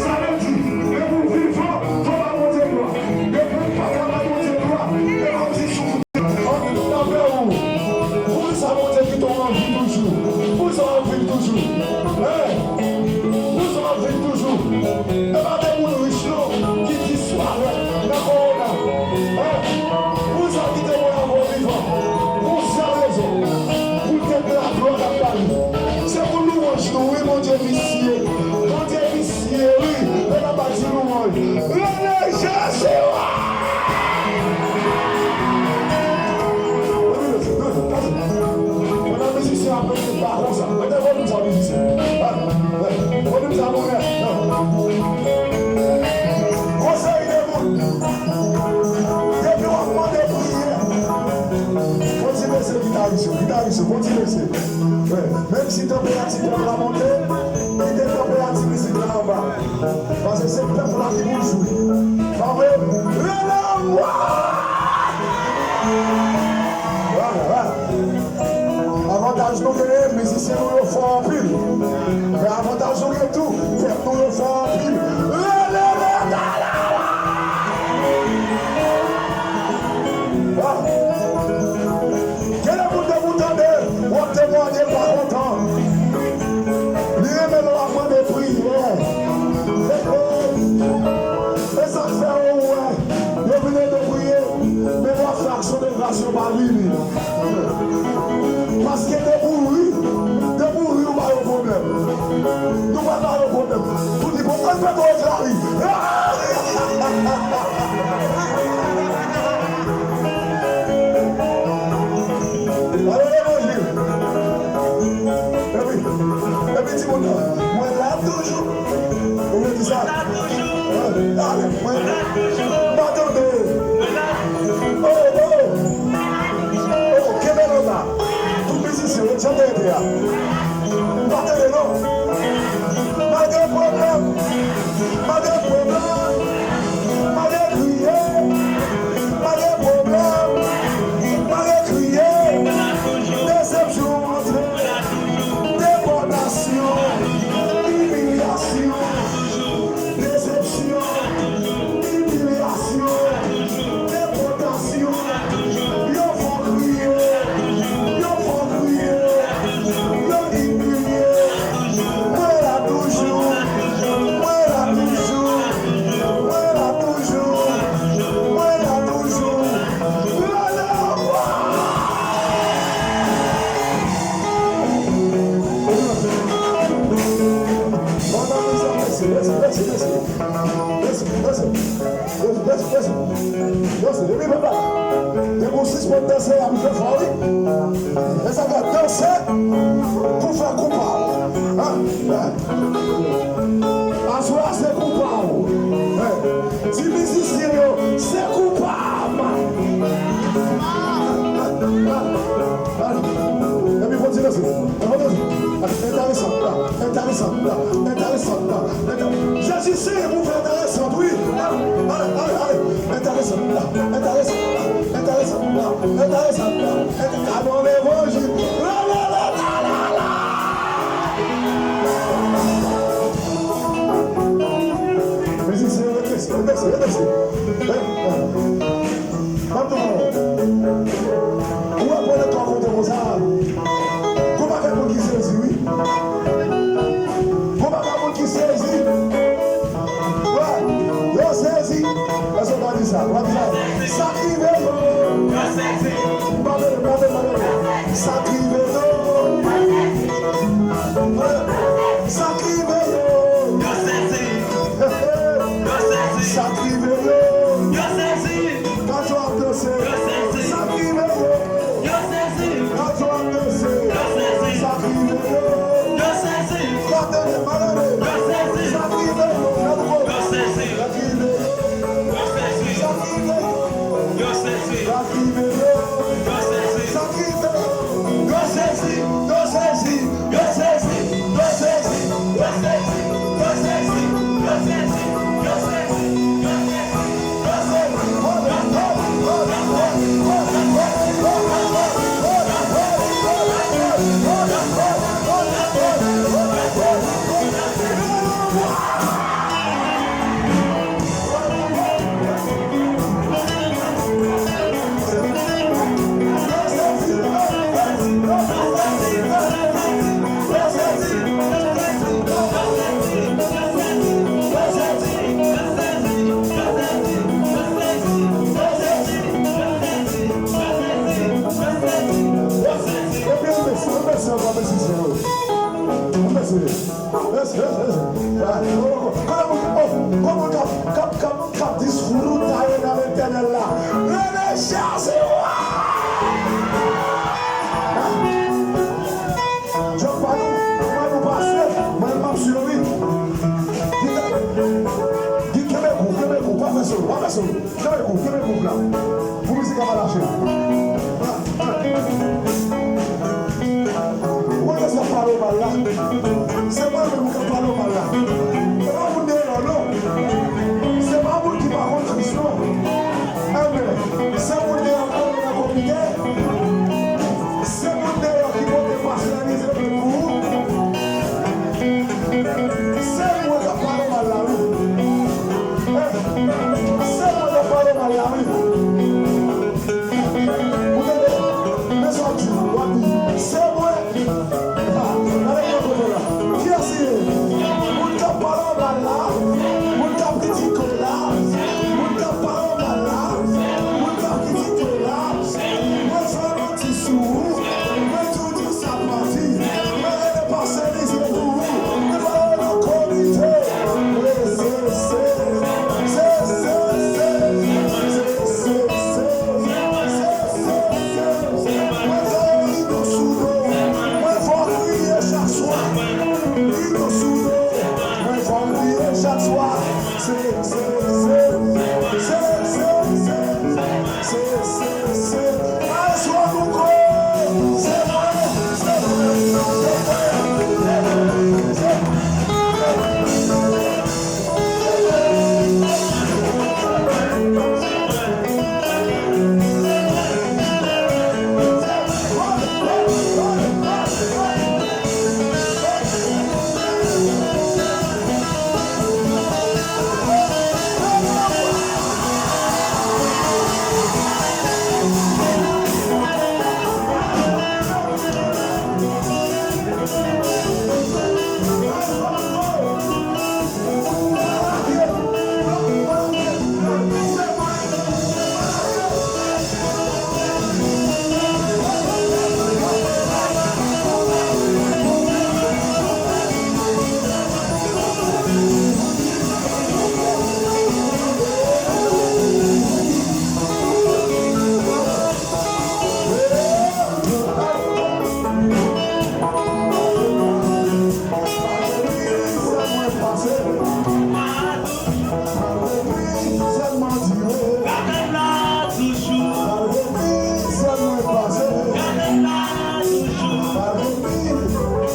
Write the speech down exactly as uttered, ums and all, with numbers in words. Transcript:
Sa vle di, depi w vivan, fò w ba Bondye glwa. Depi w pa ka ba Bondye glwa, e kòmsi si w, ann, nan pè ou. Visye. Bondye visye, wi. Men n ap ba l ti lwanj. Rele Jezi, wi. Pandan mizisyen ap mete ba konsa. Mete volim sa, mizisyen. Volim sa, monchè. Yon seri de moun. Depi w ap mande priyè, fò ti bese gitaris yo, gitaris yo, fò ti bese. Wi. Menm si tanperati pèp la monte, kite tanperati mizik la anba. Paske se pèp la ki pou jwe. Pa vre? Rele anmwa! Vwala, vwala. Avantaj nou genyen, mizisyen nou yo fò anpil. Men avantaj nou gen tou, tèt nou yo fò anpil. Rele Mèt la! Gen de moun depi w tande, w ap temwanye l pa kontan. Li renmen lè w ap mande priyè. E sa k fè ou wè yo vin ede w priye, men w ap fè aksyon de gras yo pa vini. Paske depi w ri, depi w ri, ou ba yo pwoblèm. Nou pa ba yo pwoblèm. Pou di, bon, ann fè kòrèk la ri. Alò, levanjil. Epi, epi timoun nan, mwen la toujou. Ou vle di sa? Ale, mwen la toujou. M pa tande. Oh, oh. Oh, kenbe l anba. Tout mizisyen, ret jan w te rete a. M pa tande, non. Malgre pwoblèm. Malgre pwoblèm, malgre kriye, malgre pwoblèm, malgre kriye, desepsyon antre, depòtasyon, imilyasyon, desepsyon, imilyasyon, depòtasyon. Yo fò kriye, yo fò kriye, yo imilye. Mwen la toujou, mwen la toujou, mwen la toujou, mwen la toujou. Rele ankò! Bon, nan mizè, mèsi, mèsi, mèsi, mèsi. Mèsi, mèsi. Mèsi, mèsi, mèsi. Mèsi, depi papa. Depi w sispann danse, ap jwe fò, wi. E sa fè danse pou fè kou pa w. Aswè a se kou pa w. Di mizisyen yo, se kou pa m. Epi fò ti danse. Enteresan, enteresan, enteresan, enteresan. Jezi se pou fè enteresan, wi. Ale, ale, ale. Enteresan, enteresan, enteresan, enteresan. Adan levanjil. La, la, la, la, la, la. Mizisyen, rete, rete, rete. Ban m di w, ou wè pandan twa kote konsa, gon pakèt moun ki sezi, wi. Gon pakèt moun ki sezi. Wè, yo sezi. Èske w pa di sa? W pa di sa? Sa k rive yo. M pa tande, m pa tande, m pa tande. Sa k rive